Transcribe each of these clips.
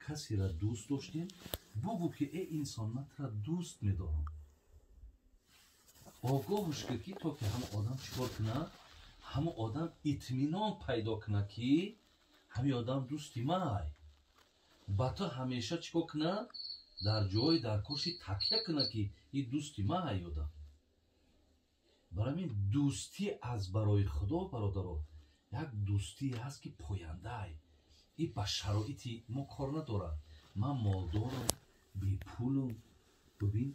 Касеро дӯст доштем, бугӯ ки э инсон, ман тура дӯст медорам. Огоҳш кӣ, ки то ки ҳамон одам чӣ кор кунад, ҳамон одам итминон пайдо кунад, ки ҳамин одам дӯсти май, ба ту ҳамеша чӣ кор кунад, дар ҷои дар коши такя кунад, ки ин дӯсти май одам. Барои ҳамин дӯстӣ аз барои Худо, бародаро, як дӯстие ҳаст, ки пояндаай. И ба шароити мо кор надорад. Ман молдорам, бепулам, бибин,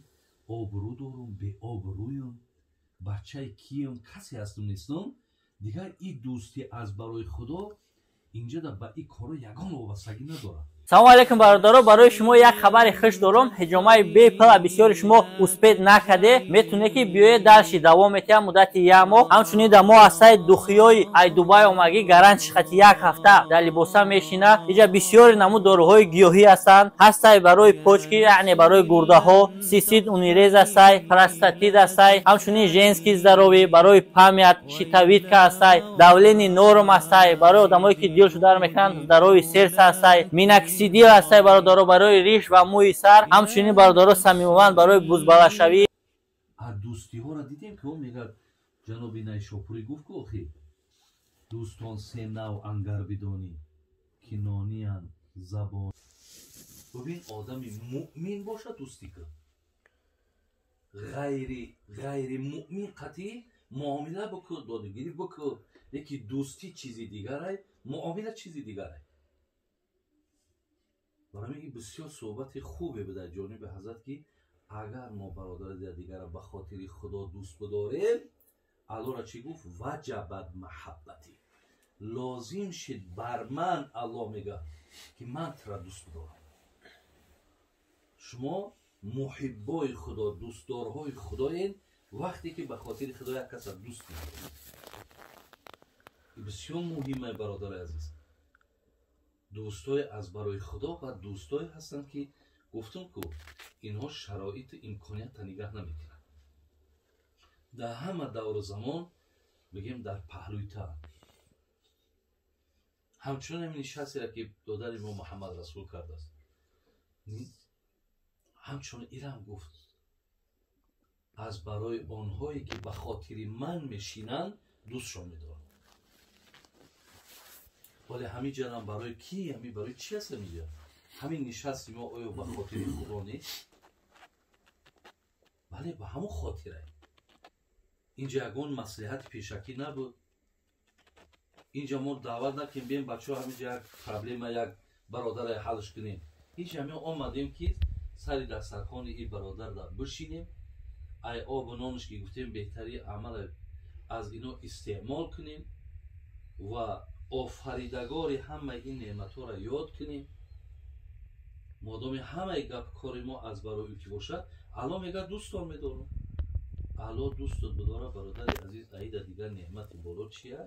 обрӯ дорам, беобрӯям, бачаи киям, касе ҳастум, нестам. Дигар и дӯстӣ аз барои Худо инҷода ба ин корро ягон вобастагӣ надорад. Салому алейкум, бародаро! Барои шумо як хабари хуш дорам. Ҳиҷомаи бепула бисёри шумо успеть накарде, метавонед, ки биёед, дальше давом метиҳам муддати як моҳ. Ҳамчунин дар мо ҳастаи духиёи ай Дубай омагӣ, гарантиш хати як ҳафта дар либоса мешина. Иҷа бисёри намуд доруҳои гиёҳӣ ҳастанд. Ҳастай барои почки, яъне барои гурдаҳо, цистит, унирез ҳастай, простатит ҳастай, ҳамчунин женский здоровье, барои память, щитовидка ҳастай, давление норм ҳастай, барои одамое ки дилшу дар мекунанд, здоровье сердца ҳастай, миноксидил ҳастай, бародаро, барои риш ва мӯи сар, ҳамчунин, бародаро, самимован барои бузбалашавӣ. А дӯстиҳоро дидем, ки о мегӯяд, ҷаноби Найшопурӣ гуфт, ку охи дӯстон се нав ангар бидонӣ, ки нониянд забон. Бибин, одами муъмин бошад, дӯстӣ кун, ғайри муъмин қатъӣ муомила бикун, додугирифт бикун, леки дӯстӣ чизи дигарай, муомила чизи дигарай. Барои ин бисёр суҳбати хубе буд аз ҷониби ҳазрат, ки агар мо бародари дигара ба хотири Худо дӯст бидорем, Аллоҳра чӣ гуфт? Ваҷабат маҳаббатӣ, лозим шид бар ман. Аллоҳ мегӯяд, ки ман тура дӯст бидорам. Шумо муҳиббои Худо, дӯстдорҳои Худоен, вақте ки ба хотири Худо як каса дӯст медоред. Бисёр муҳиме, бародари азиз. Дӯстое аз барои Худо ва дӯстое ҳастанд, ки гуфтум ку, инҳо шароиту имконията нигаҳ намекунанд, дар ҳама давру замон бигем дар паҳлӯи та. Ҳамчунон ҳамин нишастера, ки додари мо Муҳаммад Расул кардааст, ҳамчунон ирам гуфт: аз барои онҳое ки ба хотири ман мешинанд, дӯстшон медорам. Вале ҳамин ҷанам барои ки, ҳамин барои чӣ аст? Ҳаминҷа ҳамин нишасти мо оё ба хотири Худо нест? Бале, ба ҳамон хотирай. Инҷа ягон маслиҳати пешакӣ набуд. Инҷа мо даъват накунем, бием, бачаҳо, ҳаминҷа як проблема як бародаре ҳалш кунем. Ҳеҷ. Ҳамин омадем, ки сари дастархони и бародар да бишинем, ай обу нонш, ки гуфтем, беҳтари амал аз ино истеъмол кунем ва офаридагори ҳамаи ин неъматҳоро ёд кунем. Модоми ҳамаи гап кори мо аз барои ӯ ки бошад, Алло мегӯяд: дӯстон медорам. Алло дӯстот бидора, бародари азиз. Аида дигар неъмати боло чия?